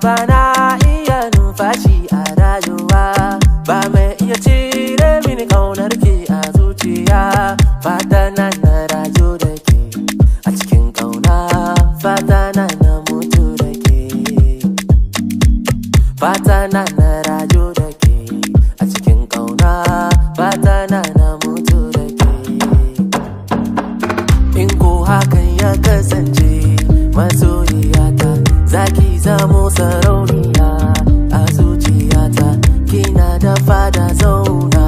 ba na iya numfashi a rayuwa, ba mai iya cire mini kaunar ki a zuciya. Fata na na rayu da ke a cikin kauna, fata na na mutu da ke. Fata na na rayu da ke a cikin kauna, fata na na mutu da ke. In ko hakan ya kasance, masoyiyata, zaki zamo sarauniya a zuciyata. Kina da fada, zauna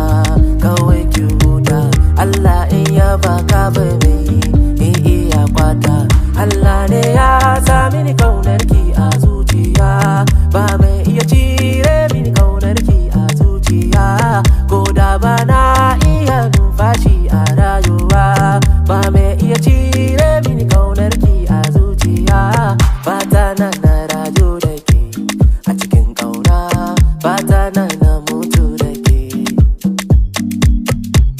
kawai ki huta. Allah in ya baka, bai mai in iya kwata. Allah ne ya sa mini kaunar ki a zuciya, ba mai iya cire mini kaunar ki a zuciya. Ko da ba na iya numfashi a rayuwa, ba mai iya cire mini kaunar ki a zuciya. Fata na na rayu da ke a cikin kauna, fata na na mutu da ke.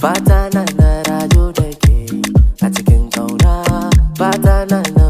Fata na na rayu da ke a cikin kauna, fata na na